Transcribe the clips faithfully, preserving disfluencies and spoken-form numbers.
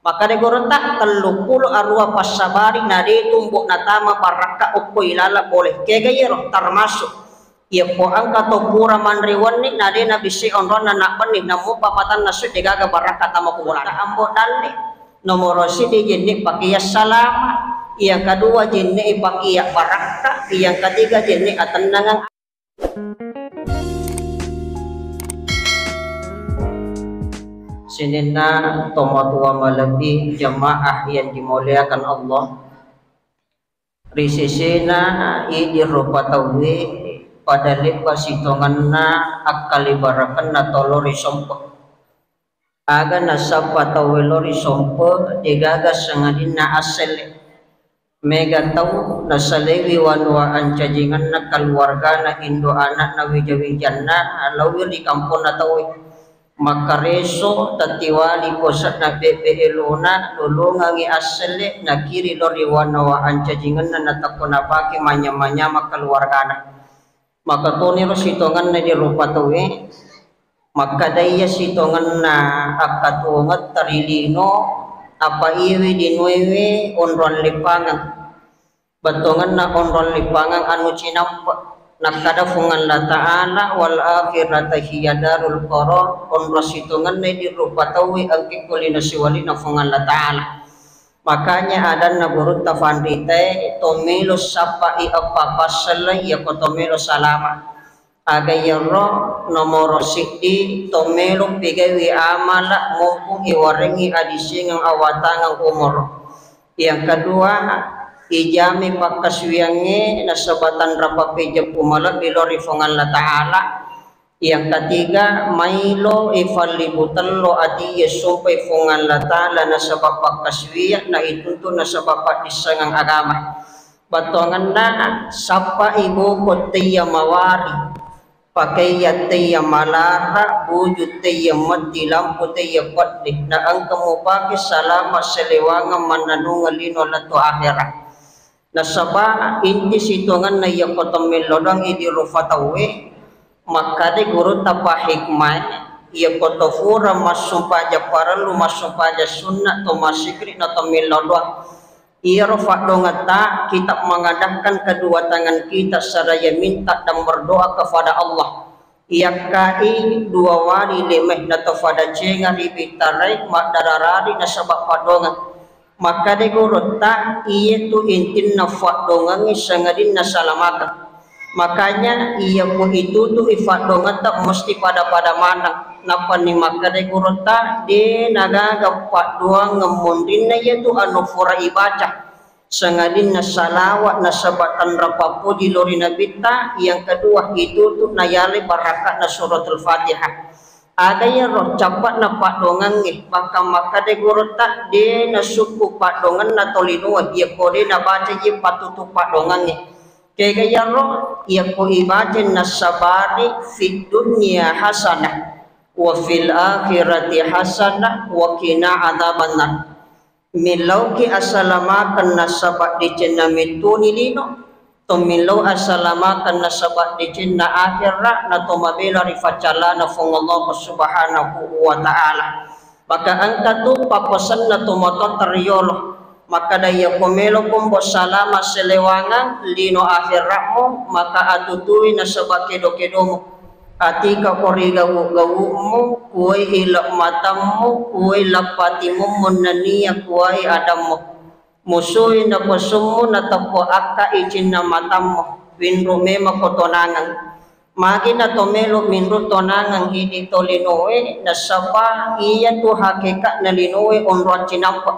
Makkeda gurutta, telluppulo arua passabari nade tumbo natama barakka okko ilala pole. Kega iyaro? Termasuk iyako engka to pura manre wenni nade nabisse onronna nabbenni, namuppa patanna sui degaga barakka tama kuburan. Ambo dalle, nomoro siddi jenne pakeya salama, yang kedua jenne pakeya barakka, yang ketiga jenne atennangeng. Sininna tomatoa malebbi, jamaah yang dimuliakan Allah, ri sesena idi rupa tauwe pada lebba sitongenna akkalibarakenna tolo ri sompe. Aga nasappa tauwe lo ri sompe, degaga sangadinna asselle. Mega tau nasalewi wanua ancajingenna, keluargana, indo anakna, wija-wijanna, laowi ri kamponna tauwe. Makkareso tattiwali kose'na bebbe elona, lolongangi asselle, nakiri lo ri wanua ancajingenna, natakko napake manyama-nyama keluargana. Maka toniro sitongenna di rupa tauwe, makkeda iya sitongenna akkatuwongetta ri lino, apa iyewe linoewe onrong leppangeng. Bettuangenna onrong leppangeng anu cinampe. Nakkeda Fuang Allah Ta'ala, "Wal akhirata hiya darul qarar," onrong sitongenna di rupa tauwe engka ko lino siwalina Fuang Allah Ta'ala. Makanya adanna gurutta fanritae, to melo sappai eppa passelleng, iyako to melo salama. Aga iyaro nomoro siddi, to melo pigauwi amala mumpung iwarengngi adisengeng awatangeng umur. Yang kedua, ijami pakkasuwiangnge nasaba tanra pappejeppu malebbi lao ri Fuang Allah Ta'ala. Yang ketiga, mailo ifalli butello ati iya sumpai Fuang Allah Ta'ala nasaba pakkasuwia, na ituntu nasaba paddissengeng agama. Battuangenna, sappai boko teiya mawari, pakaiya teiya malara, buju teiya metti, lampu teiya peddi, na engka mupake salama selewangeng mannanungeng lino lettu akhera. Nasaba inti sitongenna iyako to mello doang idi rupa tauwe, makkeda gurutta pahikmae, iyako to fura massumpaja parellu, massumpaja sunna, to massikri na to mello doang. Iyaro faddongetta, kita mengadahkan kedua tangan kita seraya minta dan berdoa kepada Allah. Iyakkai dua wali lime na to fada cenga ri bitarai maddararari nasaba faddongeng. Makkeda gurutta, iyatu intinna faddongengnge sangadinna salamakeng. Makanya iyako itutu'i faddongetta mesti pada-pada maneng. Nappani makkeda gurutta, de nagaga faddongeng munrinna iyatu anu fura ibaca. Sangadinna salawa nasaba tanra pappoji lao ri Nabitta. Yang kedua, itutu nayalai barakatna Suratul Fatihah. Aga iyaro cappa'na paddongengnge, bakka makkeda gurutta, de nasukku paddongenna tolinoe, iyako de nabaca iye patutu paddongengnge. Kega iyaro, iyako ibaca nassabari fid dunya hasanah, wa fil akhirati hasanah, wa qina adzabannar. Millauki asalamakeng nasaba decenna mettuni lino, to millau asalamakeng nasaba decenna akhera, na to mabela ri faccallana Fuang Allah Subhanahu wa Ta'ala. Maka engka tu pappasenna to matoatta riyolo, makkeda, iyako melo kombo salama selewangeng lino akheramu, maka atutui nasaba kedo-kedomu. Atika ko ri gawu-gawummu, kuwai ilek matammu, kuwai lappati mummun nenniya kuwai adammu. Musui napesummu nateppo akka icinna matammu, winru memako tonangeng. Magi na to melo minru tonangeng idi tolinoe, nasaba iyatu hakekatna linoe onrong cinampe.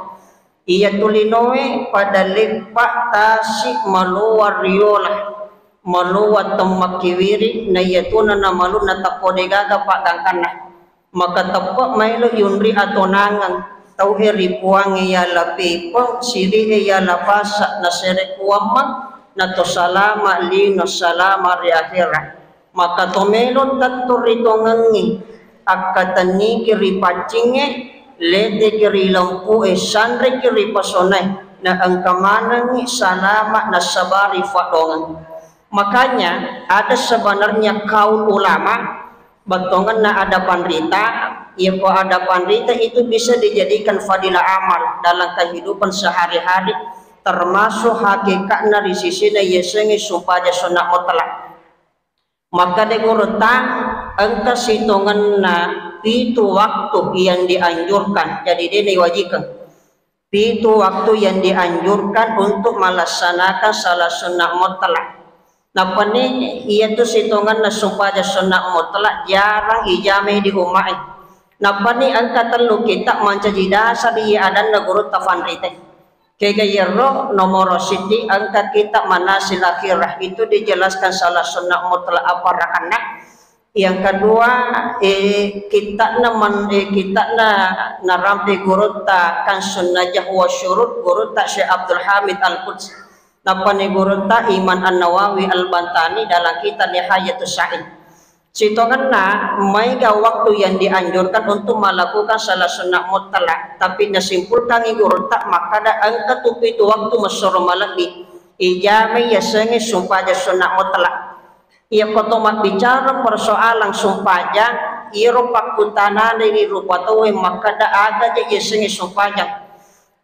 Iyatu linoe pada leppa tasi malowa riola, malowa temmakkiwiri, na iyatuna namalu nateppo degaga paggangkanna. Maka teppe maelo yunri atonangeng tauhe ri Puangnge yala pepeng, siri'e yala pasa, nasere kuammeng, na to salama lino salama ri akhera. Maka to melo tettu ri tongengngi, akkatenniki ri paccingnge, leteki ri lempu'e, sanreki ri pasonae, na engka manengngi salama nassabari faddongeng. Makanya ada sebenarnya kaul ulama, Bettuangenna ada panrita, iyako ada panrita itu bisa dijadikan fadilah amal dalam kehidupan sehari-hari, termasuk hakikatna ri sisina yasengnge sumpajang sunna mutlak. Makkeda gurutta, engka sitongenna pitu waktu yang dianjurkan, jadi de nawajikeng. Pitu waktu yang dianjurkan untuk melaksanakan salat sunat mutlak. Nappani iyatu sitongenna sumpajang sunat mutlak jarang ijamai di ummae. Nappani engka tellu kitab mancaji dasar iya adanna gurutta fanrite. Kega iyaro nomoro siddi engka kitab Manasil Akhirah, itu dijelaskan salat sunat mutlak apa rakanna. Yang kedua, eh, kitta'na man-, eh, kitta'na narampe gurutta Kansun Najah wa Syurut, gurutta Syekh Abdul Hamid Al-Quds. Nappani gurutta Imam An-Nawawi Al-Bantani dalam kitab Nihayatus Sa'in. Sitongenna, maega waktu yang dianjurkan untuk melakukan salat sunat mutlak, tapi nasimpulkangi gurutta makkada engka tu pitu waktu massuro malebbi ijamai yasengnge sumpajang sunat mutlak. Iyako to mabbicara persoalan sumpajang, iyaro pakkutanana ri rupa tauwe makkeda aga je yasengnge sumpajang.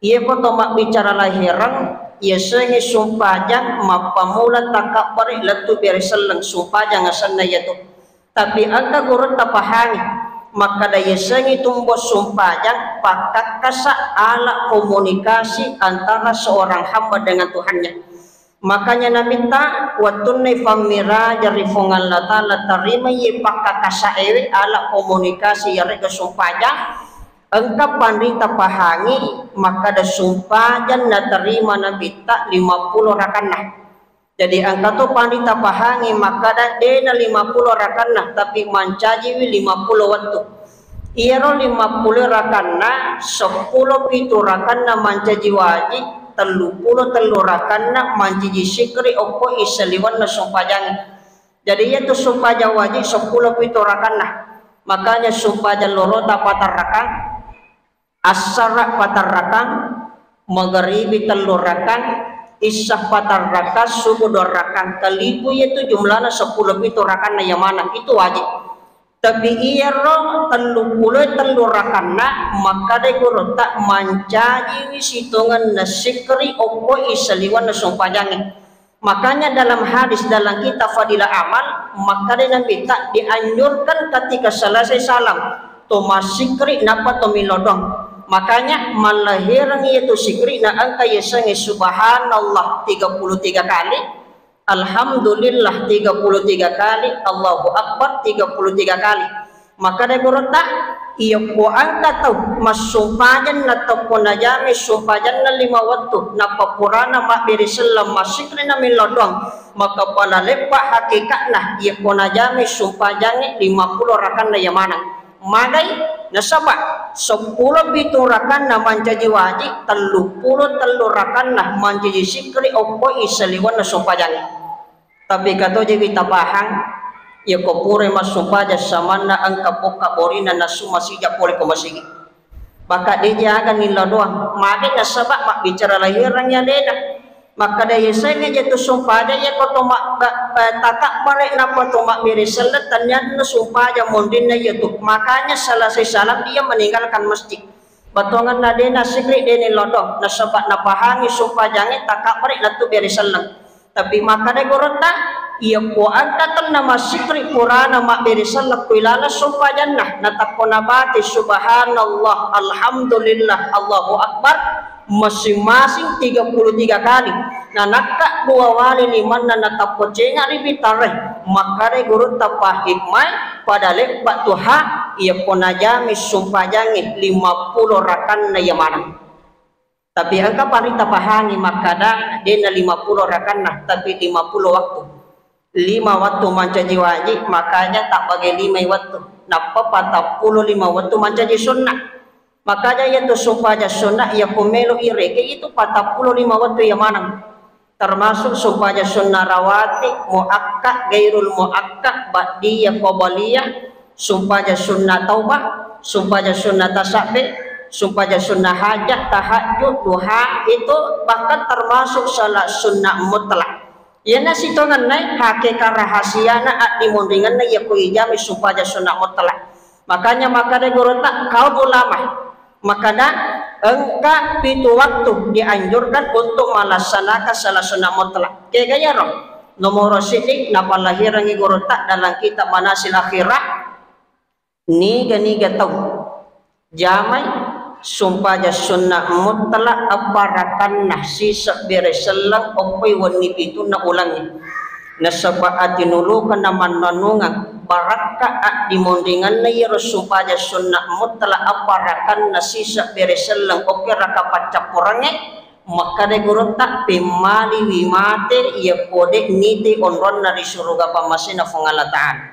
Iyako to mabbicara lahireng, yasengnge sumpajang mappamula takabbere lettu bere selleng, sumpajang asenna iyatu. Tapi engka gurutta pahangi makkeda yasengnge tumbo sumpajang pakkakkasa ala komunikasi antara seorang hamba dengan Tuhannya. Makanya Nabitta wettunna ifammiraja ri Puang Allah Ta'ala tarimai pakkakasaewe ala komunikasi yarega sumpajang, engka panrita pahangi makkada sumpajang natarima Nabitta lima puluh rakanna. Jadi engka to panrita pahangi makkada dena lima puluh rakanna, tapi mancajiwi lima puluh wettu. Iyaro lima puluh rakanna, seppulo pitu rakanna mancaji waji, tellu puluh tellu rakanna mancaji sikri okko isaliwenna sumpajangnge. Jadi iyatu sumpajang waji seppulo pitu rakanna. Makanya sumpajang lorota patarrakang, assara patarrakang, magaribi tellu rakang, isya patarrakang, subuh dua rakang. Kalipu iyatu jumlana seppulo pitu rakanna iya maneng, itu wajib. Tapi iyaro tellu puluh tellu rakanna, makkadai gurutta mancajiwi sitongenna sikri okko isaliwenna sumpajangnge. Makanya dalam hadis dalam kitab Fadilah Amal, makkadai Nabitta dianjurkan ketika selesai salam to massikri nappa to millau doang. Makanya mallahireng iyatu sikri na engka yasengnge subhanallah tiga puluh tiga kali, Alhamdulillah tiga puluh tiga kali, Allahu Akbar tiga puluh tiga kali. Makkada gurutta, iyakko engka tau massumpajang na tokko najamai sumpajanna lima wettu, nappa purana mabbere selleng massikri na millau doang, maka pala leppa hakikatna iyakko najamai sumpajangnge lima puluh rakanna iya maneng. Magai, nasaba seppulo pitu rakanna mancaji waji, tellu puluh tellu rakanna mancaji sikri okko isaliwenna sumpajangnge. Tapi katojewi tapahang, iyako pura massumpajang samanna engka pokka borina nasu masija pole ko masigi. Maka deja aga nillau doang. Magi nasaba mabbicara lahireng alena. Makkada yasengnge je tu sumpajang iyako to ma-, ba-, ba-, takabbere nappa to mabbere selleng, tennianna sumpajang monrinna iyatu. Makanya selesai salam dia meninggalkan masjid. Bettuangenna de nassikri, de nillau doang, nasaba napahangi sumpajangnge takabbere lettu bere selleng. Tapi makkada gurutta, iyakko engka tenna massikri purana mabbere selleng ko ilaleng sumpajanna, natakko nabate subhanallah, alhamdulillah, Allahu Akbar, masing-masing tiga puluh tiga kali. Nanakka dua wali limanna natappo cenga ri bitarae, makkadai gurutta pahikmai pada lebba tuha iyakko najami sumpajangnge lima puluh rakanna iya maneng. Tapi engka panrita pahangi makkada dena lima puluh rakanna, tapi lima puluh waktu. Lima wettu mancaji waji, makanya tabbage limai wettu, nappa patappulo lima wettu mancaji sunna. Makanya iyatu sumpajang sunna iyako melo ireke itu patappulo lima wettu iya maneng. Termasuk sumpajang sunna rawatib, muakkad, gairul muakkad, ba'diyah, qabliyah, sumpajang sunna taubah, sumpajang sunna tasabbe, sumpajang sunna hajat, tahajud, duha, itu bahkan termasuk salat sunna mutlak. Iyana sitongenna hakeka rahasiana addimonringenna iya ko ijami sumpaja sunna mutlak. Makanya makkeda gurutta kaum ulama makkeda engka pitu waktu dianjurkan untuk melaksanakan salat sunna mutlak. Kega iyaro? Nomoro siddi, napallahirangi gurutta dalam kitab Manasil Akhirah, niga-niga tau jamai sumpaja sunna mutlak apparakanna sisebbere selleng okkoi wenni pitunna ulengnge. Nasaba atinulukenna mannennungeng barakka addimonringenna iyaro sumpaja sunna mutlak apparakanna sisebbere selleng okkoi raka paccappurengnge, makkeda gurutta, pemmaliwi mate iya kode nite onronna ri suruga pammasena Fuang Allah Ta'ala.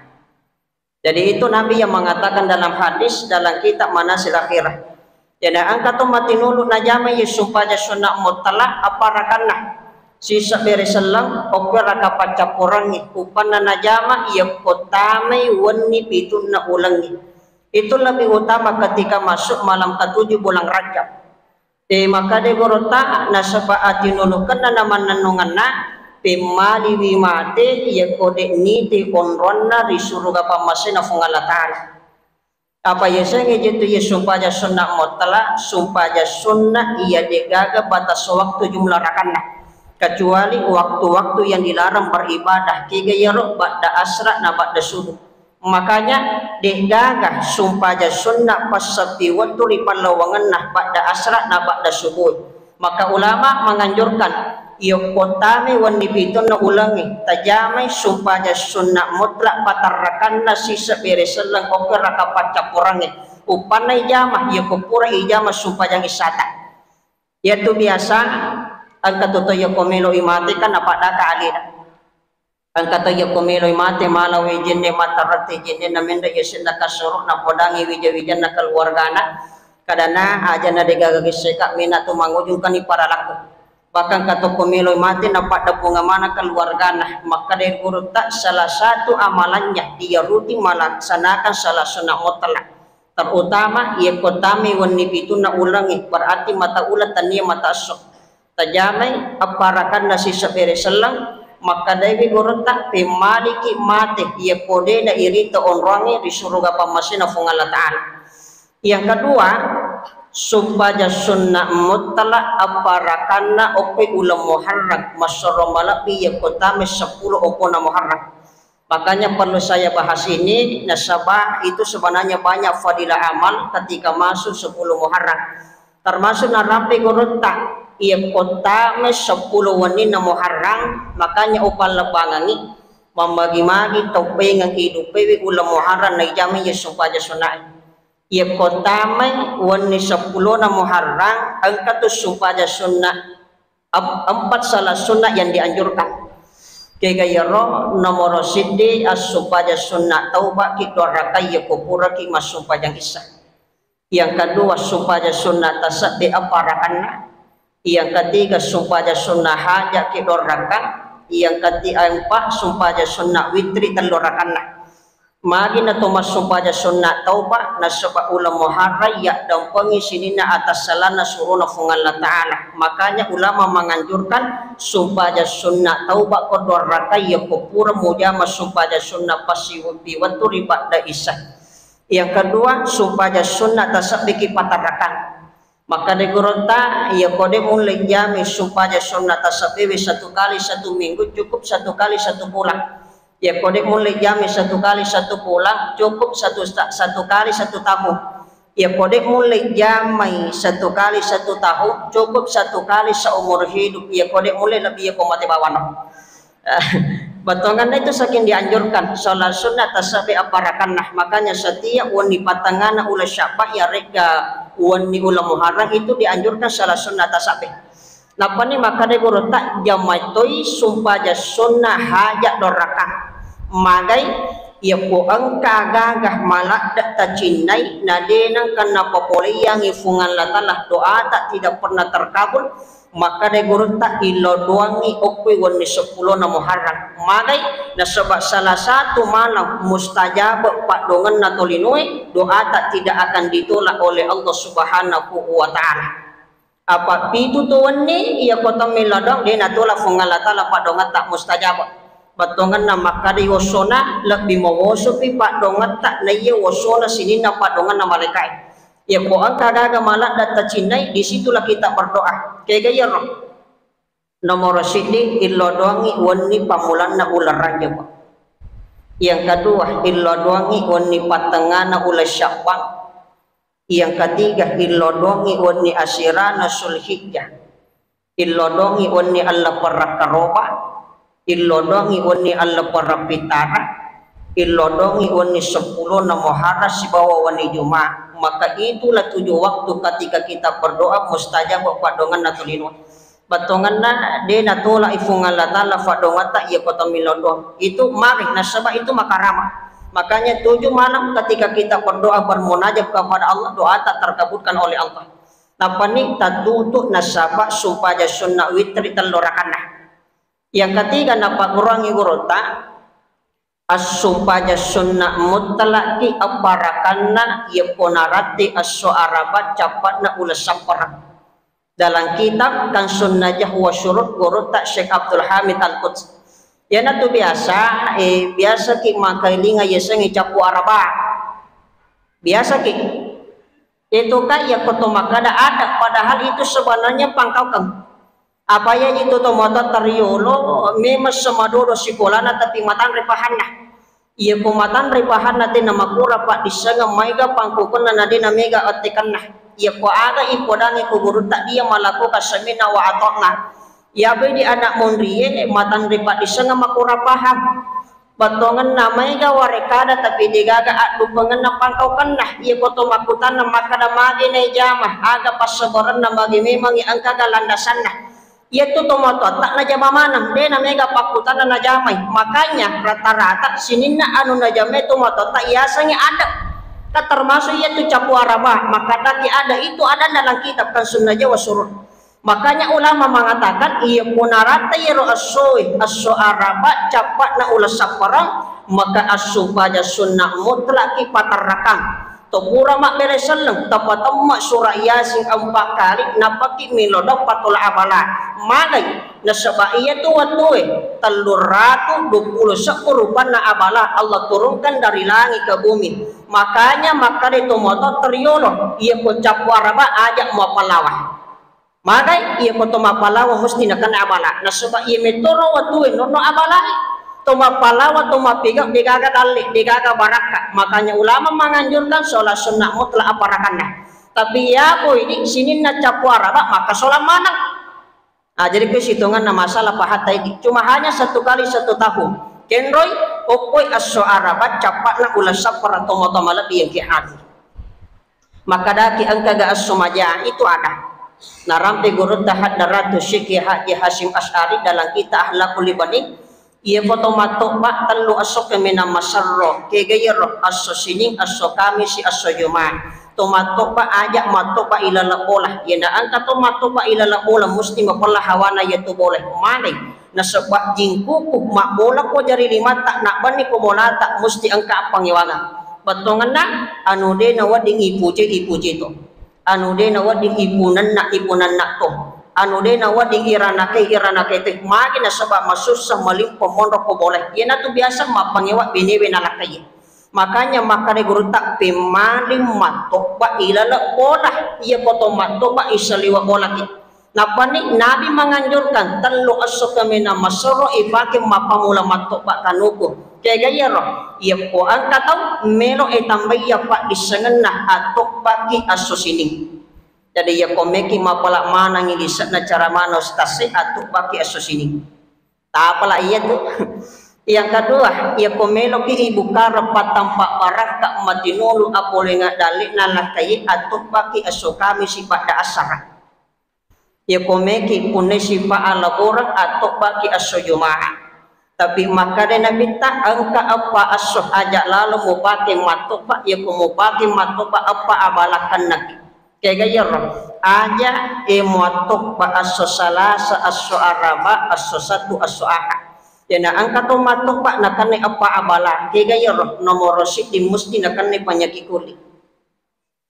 Jadi itu Nabi yang mengatakan dalam hadis dalam kitab Manasil Akhirah. Jadi engka to matinulu najama ye sumpaja sunna mutlak apparakanna sisebbere selleng okkoi raka paccappurengnge uppanna najama iya ko tamai wenni pitunna ulengnge. Itu lebih utama ketika masuk malam ketujuh bulan Rajab. E, makkeda gurutta, nasaba atinulukenna na mannennungenna, pemmaliwi mate iya kode nite onronna ri suruga pammasena Fuang Allah Ta'ala. Apa yasengnge jetu iya sumpaja sunna mutlak, sumpaja sunna iya degaga batas waktu jumlah rakanna, kecuali waktu-waktu yang dilarang beribadah, kega iyaro badda asra na badda subuh. Makanya de'gaga sumpaja sunna passeppi wettu ri pallawangenna badda asra na badda subuh. Maka ulama menganjurkan, yokko tame wenni pitunna ulengnge, tajamai sumpaja sunna mutlak patarrakanna sisebbere selleng okkoi raka paccappurengnge. Uppanna ijama, yokko pura ijama sumpajang isata. Iyatu biasa engka tu to yokko melo imate kan napaddaka alena. Engka to yokko meloi mate, malawi jenne, matarrette jenne, na menre yasenna kasoro, napodangi wija-wijanna keluargana, kadana aja na degaga gesseka mena tu mangujungkani paralakku. Bahkan engka tokko meloi mate, napadda punga mana keluargana, makkeda gurutta salah satu amalannya dia rutin melaksanakan salat sunat mutlak, terutama yekko tame wenni pitunna ulengnge, berarti mata uleng tania mata esso. Tajamai apparakanna sisebbere selleng, makkedaiwi gurutta, pemmaliki mate iya ko de na irita onroangnge ri suruga pammasena Fuang Allah Ta'ala. Yang kedua, sumpaja sunna mutlak apparakanna okkoi uleng Muharram, massoro malebbi iya ko tame seppulo ompona Muharram. Makanya perlu saya bahas ini, nasaba itu sebenarnya banyak fadilah amal ketika masuk sepuluh Muharram. Termasuk narampe gurutta, iya ko tame seppulo wenninna Muharram, makanya upallebbangengi, mammagi-magi tau paingeng idupewi uleng Muharram naijamai iya sumpaja sunnae. Iya ko tamai wenni seppulona Muharram, engka tu sumpaja sunna Em-, empat salat sunnah yang dianjurkan. Kega iyaro, nomoro siddi, assumpaja sunnah tauba ki dua rakaat iya ko puraki massumpajang isya. Yang kedua, sumpaja sunnah tasabbi apa rakaatna. Yang ketiga, sumpaja sunnah hajat ki dua rakaat. Yang ketiga, empat, sumpaja sunnah witri tellu rakaatna. Magi na to massumpaja sunna tauba, nasaba uleng Muharram yaddampengi sininna atassalanna surona Fuang Allah Ta'ala. Makanya ulama menganjurkan sumpaja sunna tauba ko dua rakaat iya ko pura mujama sumpaja sunna passiweppi wettu ri badda isya. Yang kedua, sumpaja sunna tasabbiki patarrakan. Makkeda gurutta, iya ko de mulle jami sumpaja sunna tasabbewe satu kali satu minggu, cukup satu kali satu bulan. Iya ko de mulle jami satu kali satu bulan, cukup satu sta-, satu kali satu tahun. Iya ko de mulle jamai satu kali satu tahun, cukup satu kali seumur hidup. Iya ko de mulle lebbi iya ko mate bawano. Bettuanna itu saking dianjurkan, salat sunnah tasabbi apa rakaatna. Makanya setiap wenni pattengngana uleng Sya'ban, yaregga wenni uleng Muharram itu dianjurkan salat sunnah tasabbi. Nappani makkeda gurutta, jamai toi sumpaja sunnah hajat dua rakaat. Magai, iya ko engka gaga maladde tacinnai, na de nengka napapoleangi Fuang Allah Ta'ala, doata tidak pernah terkabul, Makkeda gurutta, illau doangngi okkoi wenni seppulona Muharram. Magai, nasaba salah satu malam mustajab paddoangenna tolinoe, doata tidak akan ditolak oleh Allah Subhanahu wa Ta'ala. Apa pitu tu wenni, iya ko temmillau doang, de natola Fuang Allah Ta'ala paddongetta mustajab. Bettuangenna makkadai wossona, lebbi mawosopi paddongetta naiya wossona sininna paddongenna malaikae. Iya ko engka gaga maladda tacinnai, disitulah kita berdoa. Kega iyaro? Nomoro siddi, illodoangngi wenni pammulanna uleng Rajab. Yang kedua, illodoangngi wenni pattengngana uleng Sya'ban. Yang ketiga, illodoangngi wenni asirana Zulhijjah. Illodoangngi wenni alleperra karoba. Illodoangngi wenni alleperra pitara. Illodoangngi wenni seppulona Muharram sibawa wenni Jumat. Maka itulah tujuh waktu ketika kita berdoa mustajab paddongenna tolino. Bettuangenna de natolai Fuang Allah Ta'ala paddongetta iya ko temmillau doang. Itu mari, nasaba itu makarama. Makanya tujuh malam ketika kita berdoa bermunajat kepada Allah, doa tak terkabulkan oleh Allah. Nappani tatutu nasaba sumpaja sunna witri tellu rakanna. Yang ketiga, napagguruangngi gurutta, assumpaja sunna mutlakki apparakanna iya ko naratti esso Araba cappa'na uleng sappereng. Dalam kitab Kansun Najah wa Syurut gurutta Syekh Abdul Hamid Al-Quds. Iyanatu biasa, eh, biasaki makailinga yasengnge cappu Araba. Biasaki. Itu kan iya ko to makkada ada, padahal itu sebenarnya pangkaukeng. Apa iya itu to matoatta riolo memang semadodo sikolana tapi matanre pahanna. Iya ko matanre pahanna tena makura paddissengeng maega pangkaukenna na de namega attekenna. Iya ko aga ipodangi ko gurutta dia malakukan sami'na wa atokna. Iya bedi anak monrie matanre paddissengeng makura paham. Bettuangenna maega warekkada tapi degaga addupengenna pangkaukenna. Iya ko to makkutanna makkada magi naijama, aga passabarenna, magi memangi engkaga landasanna. Iyatu tomatoatta najama maneng, de namega pakkutanna najamai. Makanya rata-rata sininna anu najamai tomatoatta yasengnge ada. Kan termasuk iyatu cappu Araba, makkadaki ada itu ada dalam kitab Kansun Najah wa Syurut. Makanya ulama mengatakan, iya punaratta iyaro essoe, esso Araba, cappa'na uleng sappereng, maka assumpaja sunna mutlakki paterrakang. To pura mabbere selleng, tapatemma sura Yasin empat kali, nappaki milodong patola abala. Magai, nasaba iyatu wattue, tellu ratu dua puluh sebbu rupanna abala Allah turunkan dari langit ke bumi. Makanya makkada tomatoatta riolo, iya ko cappu Araba aja muapalawa. Magai, iya ko to mappalawa musti nakenna abala. Nasaba iya metoro wattue nonno abalae. To mappalawa, to mappigau, degaga dalle, degaga barakka. Makanya ulama menganjurkan sholat sunnah mutlak apparakanna. Tapi iya ko idi sininna cappu Araba, maka sholat maneng. Ah, jadi ko sitonganna masalah pahatta idi. Cuma hanya satu kali satu tahun. Kenroi, okkoi esso Araba, cappa'na uleng sappereng tomatoa malebbi yang ki hadir. Makkadaki engkaga esso maja itu ada. Narampe gurutta Hadratu Syekh Haji Hasyim Asy'ari dalam kitab Akhlaqul Ibadah. Iya ko to mattobba tellu esso kaminang maserro, kega iyaro esso Sining, esso Kamisi, esso Juma. To mattobba aja mattobba ilaleng bola. Iyana engka to mattobba ilaleng bola musti mapella hawana iyatu bola. Maneng nasaba jingkuku mabbola ko jari limatta, nabbanni ko bolata musti engka appangewangeng. Bettuangenna anu de nawedding ipuje, ipuje to. Anu de nawedding ipunenna, ipunenna to. Anu de nawedding iranakai, iranakai to. Magi nasaba masussa malimpo monro ko bola. Iyanatu biasa mappangewa benewe nalakkai. Makanya makkada gurutta pemmaling mattobba ilaleng bola. Iya ko to mattobba isaliweng bolaki. Nappani Nabi menganjurkan tellu esso kaminang maserro ipake mappamula mattobba kanuku. Kega iyaro? Iya ko engka tau melo e tambaiya paddissengenna attobbaki esso Sining. Jadi iya ko meki mapala manengi lise'na cara mana ustaz e attobbaki esso Sining. Tapala iyatu. Yang kedua, iya ko meloki ibukareng pattampa barakka matinulu apolenga dalle'na lakkai attobbaki esso Kamisi padda assara. Iya ko meki punnai sipa alaboreng attobbaki esso Juma'a. Tapi makkada Nabitta, engka eppa esso aja lalo mupake mattobba, iya ko mupake mattobba eppa abalakkennaki. Kega iyaro? Aja e muattobba esso Salasa, esso Araba, esso Sattu, esso Aha. Iyana engka to mattobba nakennai eppa abala. Kega iyaro? Nomoro siddi musti nakennai panyakit kulit.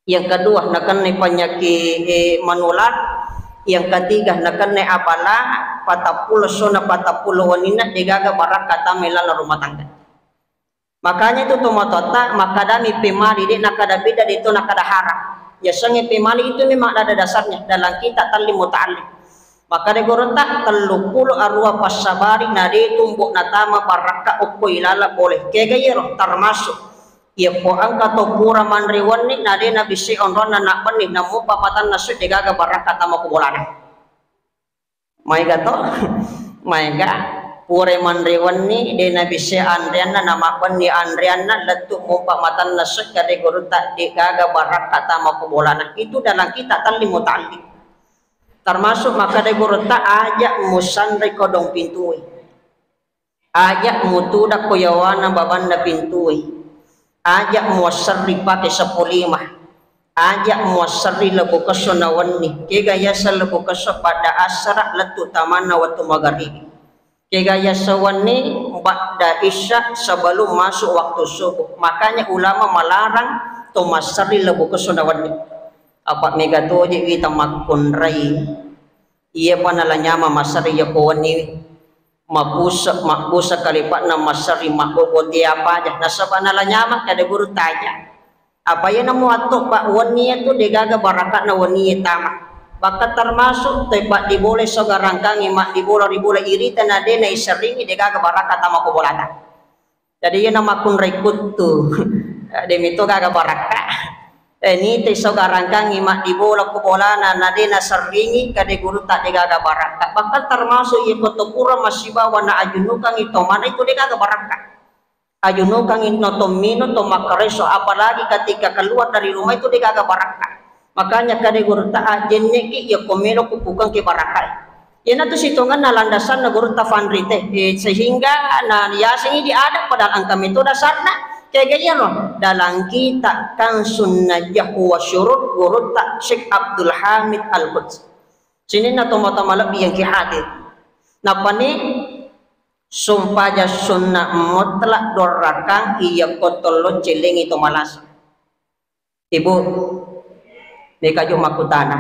Yang kedua, nakennai panyakit, eh, manular. Yang ketiga, nakennai abala patappulo essona patappulo wenninna, degaga barakka tama ilalang rumah tangga. Makanya itu tomatoatta makkadami pemali, de nakkada bidda, de to nakkada haram. Yasengnge pemali itu memang ada dasarnya dalam kitab Tallim Muta'allim. Makkada gurutta, telluppulo arua passabari na de tumbo natama barakka okko ilalang pole. Kega iyaro? Termasuk iyako engka to pura manre wenni na de nabissai onronna nabbenni, namuppa matanna sui, degaga barakka tama ko bolana. Maega to? Maega. Pura manre wenni, de nabissai anreanna, namabbenni anreanna, lettu muppa matanna sui, kade gurutta, degaga barakka tama ko bolana. Itu dalam kitab Tallim Muta'allim. Termasuk makkada gurutta, aja musanre kodong pintue. Aja mutudakko yawana babanna pintue. Aja muasserri pake seppo lima. Aja muasserri lebbu kesso na wenni. Kega yaseng lebbu kesso? Padda assara lettu tamanna wettu magaribi. Kega yaseng wenni? Ba'da isya sebelum masuk waktu subuh. Makanya ulama melarang to masserri lebbu kesso na wenni. Apa mega toje wita makkunrai. Iyapa nala nyamang masserri yako wenni, mabbusa, mabbusa kalipa'na masserri, mabboboti apa aja. Nasaba nala nyamang, kada gurutta aja. Apa iya namu atto, Pak, wenni itu degaga barakakna wenni tama. Bahkan termasuk te, Pak, di bola soga rangkangi, mak di bola, di bola irita na de na iserringi, degaga barakka tama ko bolata. Jadi iyana makkunrai kuttu, de mito gaga barakka. Eh, nite soga rangkangi maddibola ko bolana, na de naserringi, kade gurutta de gaga barakka. Bahkan termasuk iya ko to pura massibawa na ajunukangi to mana itu de gaga barakka. Ajunukangi no to mino to makkareso, apalagi ketika keluar dari rumah itu de gaga barakka. Makanya kade gurutta ajenneki iya ko melo kupukangki barakka. Iyanatu sitongenna landasanna gurutta fanrite, eh, sehingga na yasengi di adat, padahal engka meto dasarna. Kega iyaro? Dalam kitab Kansun Najah wa Syurut gurutta Syekh Abdul Hamid Al-Quds. Sininna tomatoa malebbi yang ki hadir. Napani sumpajang sunna mutlak dua rakang iya ko tollo celengi to malasa. Ibu, de kaju makkutana.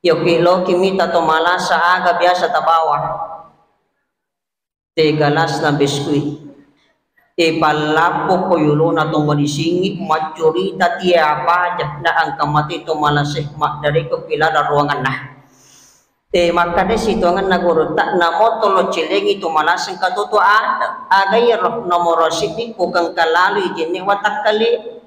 Yoki loki mita to malasa aga biasa tabawa. Te galasna biskuit. E pallappo ko yolona to madisingi, majorita tia paja na engka mate to malasa, maddareko pilada ruanganna. Eh, makkeda sitongenna gurutta, namo tolo celengi tu malaseng katutu ade. Aga iyaro? Nomoro siddi, pukeng kalalui jenne watakkale.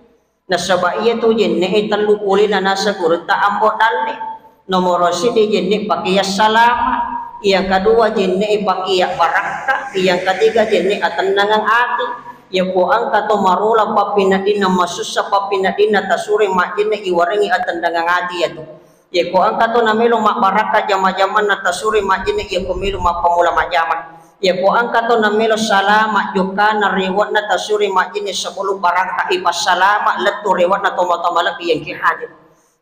Nasaba iya tu jenne e tellu polena nasa gurutta Ambo Dalle. Nomoro siddi jenne pakeya salama. Yang kedua jenne e pakeya barakka. Yang ketiga jenne atennangeng ati. Yako engka to marola pappineddinna, masussa pappineddinna, tasure majjenne iwarengi atennangeng ati yatu. Yako engka to namelo mabbarakka jama-jamanna, tasuri majjenne iyako melo mappammula majjama. Yako engka to namelo salama jokkana rewe'na, tasuri majjenne sebelum barakka ipassalama lettu rewe'na tomatoa malebbi yang ki hadir.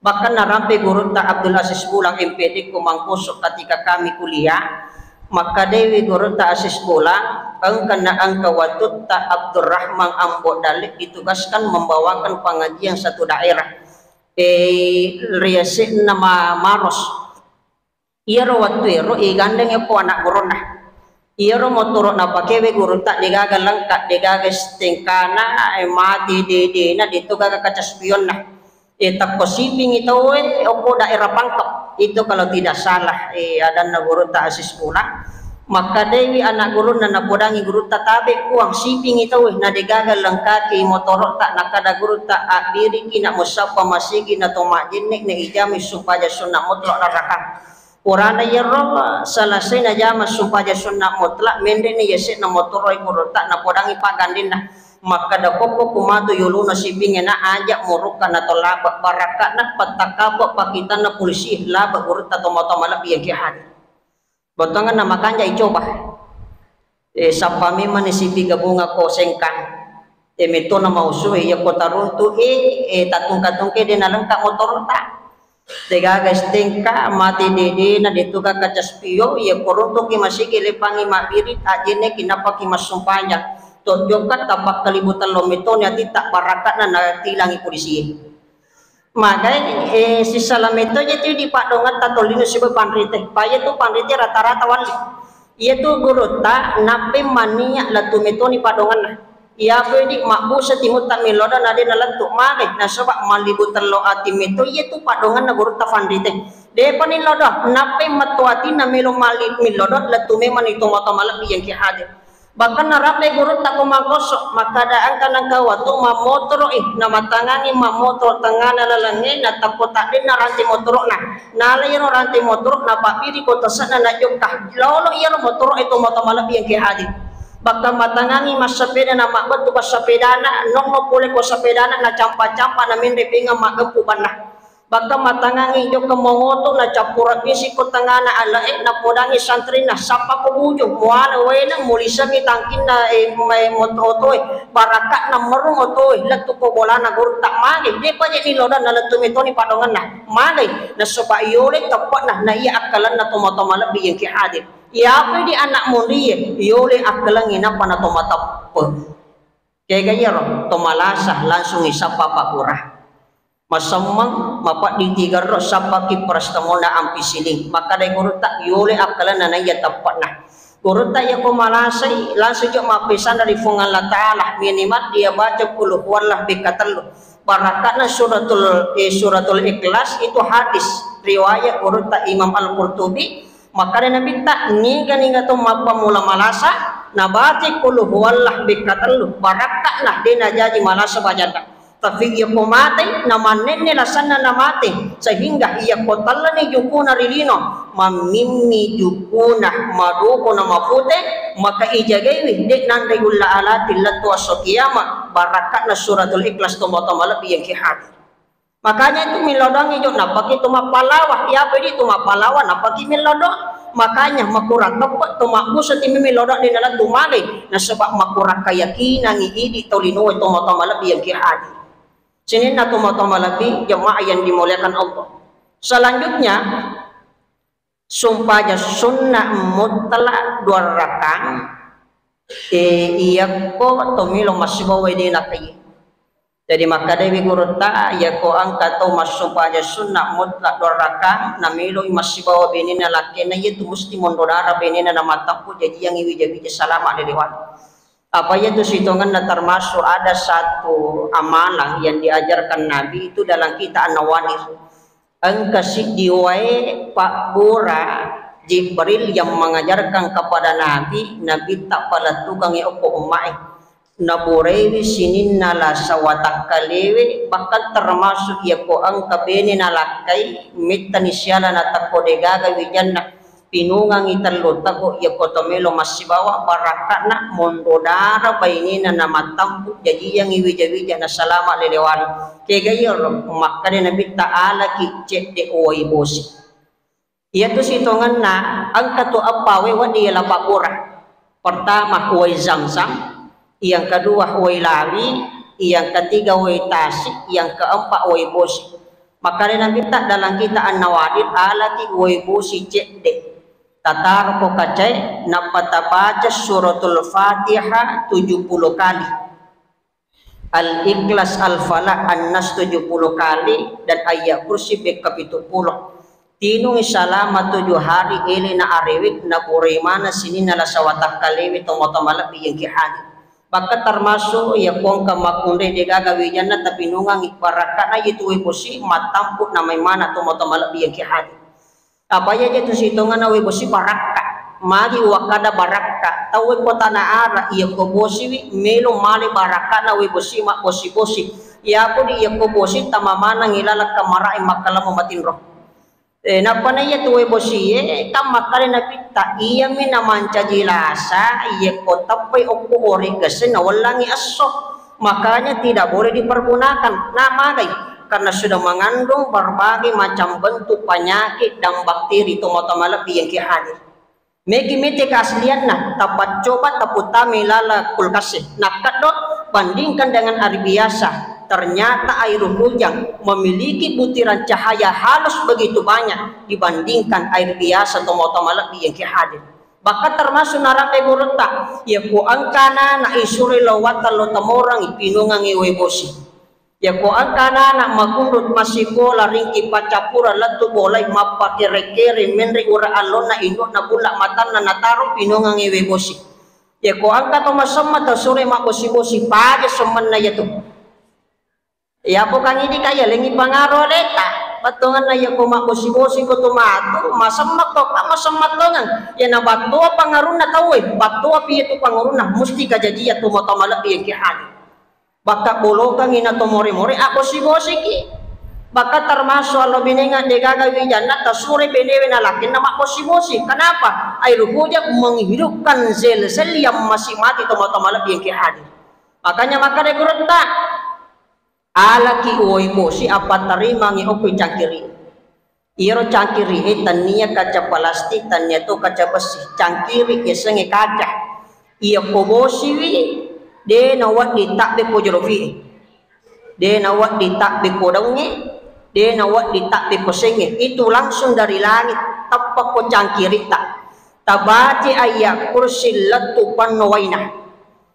Bahkan narampe gurutta Abdul Aziz Bulang M P D ko Mangkuso ketika kami kuliah, makkedawi gurutta Aziz Bulang, engka na engka wattutta Abdurrahman Ambo Dalle ditugaskan membawakan pengajian satu daerah. Eh, riasenna ma-, Maros. Iyaro wettu ero igandeng ko anak gurunna. Iyaro motoro napakewe gurutta degaga lengkap, degaga stengkana, eh, mati dedena, detu gaga kaca spionna. Eh, takko sipingi tauwe okko daerah Pangkep. Itu kalau tidak salah, eh, adanna gurutta Aziz Bulang. Makkedawi anak gurunna napodangi gurutta, tabe puang, sipingi tauwe, na degaga lengkaki motorotta, nakkeda gurutta, abbiriki na musappa masigi na to majjenne na ijami sumpajang sunna mutlak rarakang. Purana iyaro selesai najama sumpajang sunna mutlak, menre ni yase'na motoro gurutta, napodangi pagandinna. Makkeda kokko kumatu yolona sipinge na aja murukka na to labe, barakka'na pettakkabe pakitanna polisi labe gurutta tomatoa malebbi yang ki hadir. Bottongenna makanja icoba. Eh, sappa memang ni sipi gabunga ko sengkang. Eh, metona mausu, eh, iya ko taruntu, eh, eh, tatungka-tungke de nalengka motorta. Degaga stengka, mati dedena, detuga kaca spio, iya ko runtuki masigi lepangi mabbirit, ajenne kinapaki massumpajang. Tojokka tapakkalibu tello metoni ati tak barakakna natilangi polisi. Magai, eh, sisala metto je tu di paddongetta tolino sibawa panrite. Paye tu panrite rata-rata walli. Iya tu gurutta nappai mania lettu metoni paddongenna. Iya pedi mabbusa timutta millodo na de nalettu. Magai, nasaba mallibu tello ati metto iya tu paddongenna gurutta panrite. Depa nillodo, nappai metto atinna melo malli millodo lettu memang itu moto malebbi yang ki hadir. Bahkan narape gurutta ko mangkoso, makkada engka nengka watu mammotoro'i, namatangangi mammotoro tengngana lalengnge, natappo taddenna rantai motoro'na. Nala iyaro rantai motoro, napabbiri ko tase'na najokka. Lolo iyaro motoro e to moto malebbi engke hadir. Bahkan matangangi massepeda na mabbettu passepedana, nonno pole ko sepedana nacampa-campa namenre pengeng maggempu banna. Bahkan matangangi jokka mongoto na cappura bisi ko tengana ale'e, napodangi santrina, sappa ko bujung, muala waena, mulisengi tangkinna, eh, mai mot-, otoe, baraka'na merung otoe, lettu ko bolana gurutta mage, depa je niloda na lettu metoni padonganna, mage, nasaba yole teppe'na, na iya akkalenna tomatoa malebbi yang ki hadir. Iya apa di anak monrie, yole akkalengi nappa na tomateppe. Kega iyaro, tomalasa langsung isappa pakurah. Masemmeng, mapaddi tigerro, sappaki parastamolna ampisiling. Makkadai gurutta, yole akkalenna naiya teppe'na. Gurutta iyako malasai, langsung jo mappesanna ri Puang Allah Ta'ala, minimal dia baca qul huwallah bekka tellu. Barakka'na suratul, eh, suratul Ikhlas itu hadis riwayat gurutta Imam Al-Qurtubi, makkada Nabitta, niga-niga to mappammula malasa, nabaca qul huwallah bekka tellu, barakka'na de najaji malasa bajanna. Tapi iyako matei, namannenne lasanna namate, sehingga iyako tellani jukuna ri lino, mammimmi jukuna, maduko na mapute, maka ijagaiwi, de nanre ulla alati lettu asso kiama, barakka'na suratul Ikhlas tomatoa malebbi yang ki hadir. Makanya itu milodongi jo, napaki tu mappalawa, iya pedi tu mappalawa, napaki milodo. Makanya makurang teppe tu mabbusa timi milodo de nalettu male, nasaba makurang keyakinangi idi tolinoe tomatoa malebbi yang ki hadir. Sininna tomatoa malebbi, jemaah yang dimuliakan Allah. Selanjutnya, sumpajang sunna mutlak dua rakang, eh, iyakko tomilo massibawa wae de nakkai. Jadi makkedai gurutta, iyakko engka tau massumpajang sunna mutlak dua rakang, namiloi massibawa benena lakkainna, iyatu musti monro dara benena namattappu jajiangi wija-wija salama lelewang. Apa iyatu sitongenna termasuk ada satu amalan yang diajarkan Nabi itu dalam kitab An-Nawadir. Engka siddi wae pabbura Jibril yang mengajarkan kepada Nabi, Nabi tak palettukangi okko ummae. Naburaiwi sininna lasa watakkalewe, bahkan termasuk iyako engka bene nalakkai, mettani siala natakko degaga wijanna. Pinungangi tellu tebo, iyako to melo massibawa barakka'na monro dara bainena namattampu jajiangi wija-wija nasalama lelewali. Kega iyaro makkeda Nabitta, alaki cedde uwai bosi. Iyatu sitongenna engka tu eppa wae wedding yala pabbura. Pertama uwai zamzam, yang kedua uwai lawi, yang ketiga uwai tasik, yang keempat uwai bosi. Makkeda Nabitta dalam kitab An-Nawadir, alaki uwai bosi cedde. Tataroko kacae, nappa tabaca suratul Fatihah tujuh puluh kali. Al-Ikhlas, Al-Falaq, An-Nas tujuh puluh kali, dan Ayat Kursi bekka pitu puluh. Tinungi salama tujuh hari, ele na arewek, naburai maneng sininna lasa watakkalewe tomatoa malebbi yang ki hadir. Bahkan termasuk iya ko engka makkunrai degaga wijanna, tapi nungangi barakka'na itu wae bosi mattampu namai maneng tomatoa malebbi yang ki hadir. Apa iya je tu sitongenna wae bosi barakka. Magi wakkada barakka. Tauwe ko tana ara, iya ko bosiwi, melo male barakkana wae bosi, mabbosi-bosi. Iya pudi iya ko bosi tama maneng ilaleng kamarae makkalamo matinro. Eh, nappa na iya tu wae bosie, kan makkada Nabitta, iyami namancaji lasa, iya ko teppai okko ori gesse nawellangi esso. Makanya tidak boleh dipergunakan. Nah, magai? Karena sudah mengandung berbagai macam bentuk penyakit dan bakteri tomatoa malebbi yang ki hadir. Meki mete keaslianna, tapaccoba taputtama ilala kulkase. Nakkeddo, bandingkan dengan air biasa. Ternyata air hujan memiliki butiran cahaya halus begitu banyak dibandingkan air biasa tomatoa malebbi yang ki hadir. Bahkan termasuk narape gurutta, iya ko engkana na isuroi lo wattang lo tamorangi pinungangi wae bosi. Yako engka anana makunru massikola ringki paccappureng lettu bolai mappakere-kere menre ura allonna indo'na bulla matanna nataro pinongengngi wae bosi. Yako engka to masemma tau sure mabbosi-bosi paja semmenna yatu. Yapo kangidi ka yalengngi pangaro aleta. Bettuanna yako mabbosi-bosi ko to matu, masemma to ka masemma tongeng. Yana battoa pangarunna tauwe, battoa pi yatu pangarunna, musti kajajiang to mata malebbi engke hadir. Bakka bolokengngi na to more-more abbosi-bosiki. Bakka termasuk allo binenga degaga wijanna tasure benewe na lakinna mabbosi-bosi. Kenapa? Air hujan menghidupkan sel-sel yang masih mati to mata malebbi engke hadir. Makanya makkeda gurutta, alaki uwai bosi appattarimangngi okko cangkiri. Iyaro cangkiri e tennia kaca plastik, tennia to kaca besi. Cangkiri yasengnge kaca. Iyako bosiwi de nawedding tabbe pojolofi e. De nawedding tabbe ko daungnge, de nawedding tabbe ko sengnge. Itu langsung dari langit, teppa ko cangkiritta. Tabaca ayat kursi lettu penno waina.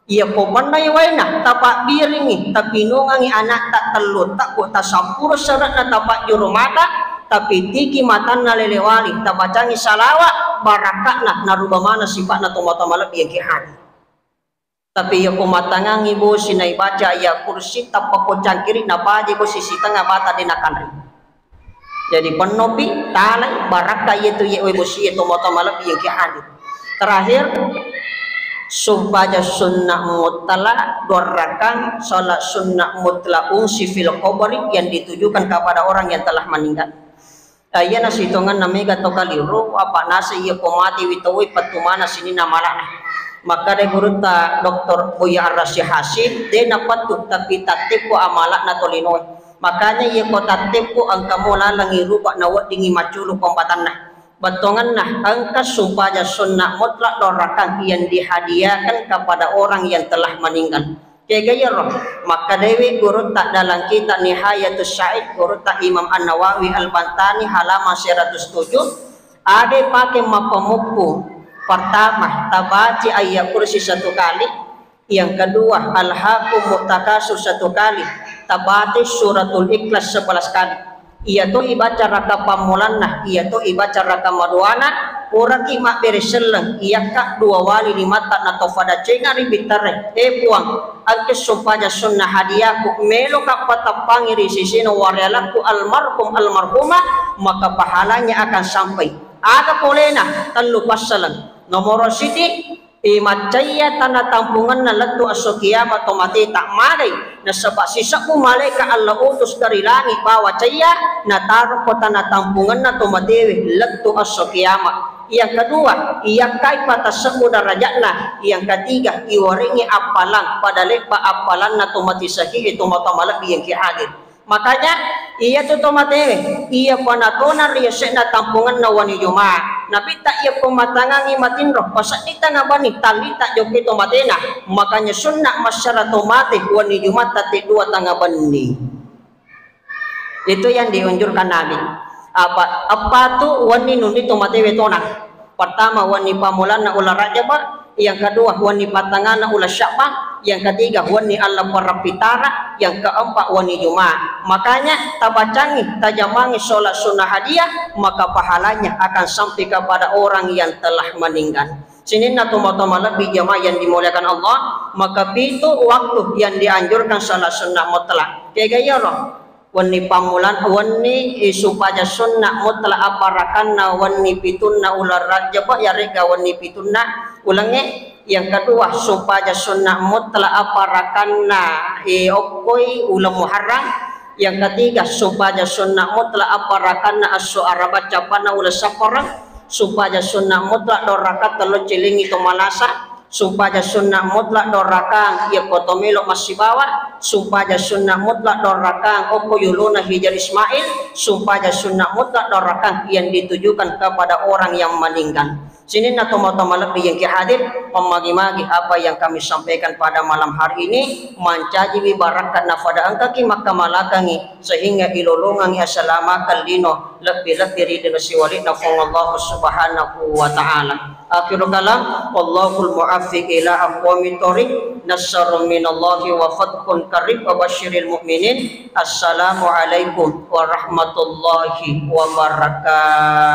Iyako pennai waina, tapabbiringngi, tapinungengngi ana'ta tellu tebbu, tasampuro sere'na tapajjuru mata, tapitiki matanna lelewali, tabacangngi salawa, barakka'na, naruba maneng sipa'na tomatoa malebbi engke hadir. Tapi iyako matangangngi bosi naibaca ayat kursi, tappa ko cangkiri, napaja ko sisi tengnga mata de nakanre. Jadi pennopi, talai, barakka iyatu iye wae bosi e tomatoa malebbi engke hadir. Terakhir, sumpaja sunnah mutlak, dua rakang, salat sunnah mutlak ungsi fil qabri yang ditujukan kepada orang yang telah meninggal. Eh, iyana sitongenna mega to kaliru, apa nase iyako mati wi tauwe pettu maneng sininna amala'na. Makkeda gurutta Doktor Buya Ar-Rasyid Hasyim, de napettu tapi tatteppo amala'na tolinoe. Makanya iyako tatteppo engka mo laleng irupa naweddingngi macculu kompatanna. Bettuanna engka sumpaja sunnah mutlak dua rakang yang dihadiahkan kepada orang yang telah meninggal. Kega iyaro? Makkedai gurutta dalam kitab Nihayatus Sa'id, gurutta Imam An-Nawawi Al-Bantani, halaman seratus tujuh, ade pake mappamuppu. Pertama, tabaca ayat kursi satu kali. Yang kedua, Alhaakumut Takatsur satu kali, tabaca Suratul Ikhlas sebelas kali. Iyato ibaca raka pammulanna, iyato ibaca raka maduana, puraki mabbere selleng, iyakka dua wali limatta nato fadacenga ri bittare. Eh Puang, engke sumpaja sunnah hadiahku, meloka patappangi ri sisina warealakku almarhum almarhumah, maka pahalanya akan sampai. Aga polena? Tellu passaleng. Nomoro siti, E, maccaiya tana tampungenna lettu esso kiamat tomateta, magai, nasaba sisebbu malaeka Allah utus dari langit bawa caiya, nataro ko tana tampungenna tomatewe lettu esso kiamat. Yang kedua, iyakkai patasebbu darajatna. Yang ketiga, iwarengngi appalang pada lebba appalanna tomati sahihe tomatoa malebbi yang ki hadir. Makanya, iyatu tomatewe, iya panatona ri yase'na tampungenna wenni Juma. Napitta iya pematangangi matinro, paseddita ngabenni, tallita jokki tomatena. Makanya sunna massara tomate wenni Juma tette dua tanga benni. Itu yang dianjurkan Nabi. Apa, eppa tu wenni nunni tomatewe tona. Pertama, wenni pammulanna uleng Rajaba, yang kedua, wenni pattanganna uleng Sya'ban, yang ketiga, wenni alleng Parappitara, yang keempat, wenni Juma. Makanya, tabacangi, tajamangi sholat sunnah hadiah, maka pahalanya akan sampai kepada orang yang telah meninggal. Sininna tomatoa malebbi jamaah yang dimuliakan Allah, maka pitu waktu yang dianjurkan sholat sunnah mutlak. Kega iyaro? Wenni pammulan, wenni, eh, sumpaja sunnah mutlak apparakanna wenni pitunna uleng Rajab, yarega wenni pitunna ulengnge. Yang kedua, sumpaja sunnah mutlak apparakanna, eh, okkoi uleng Muharram. Yang ketiga, sumpaja sunnah mutlak apparakanna esso Araba cappanna uleng Sappareng. Sumpaja sunnah mutlak dua rakang tello cilingi to malasa. Sumpaja sunnah mutlak dua rakang, iya ko to melo massibawa. Sumpaja sunnah mutlak dua rakang, okko yolona Hijar Ismail. Sumpaja sunnah mutlak dua rakang yang ditujukan kepada orang yang meninggal. Sininna tomatoa malebbi yang ki hadir, pammagi-magi apa yang kami sampaikan pada malam hari ini, mancajiwi barakka nafada engkaki makkamalakangi, sehingga ilolongangi asalamakan lino, lebbi-lebbi ri lino siwali'na Puang Allah Subhanahu wa Ta'ala. Akhirul kalam, wallahul muwaffiq ila aqwamit thoriq, nasrun minallahi wa fathun qarib wa basyiril mu'minin. Assalamualaikum warahmatullahi wabarakatuh.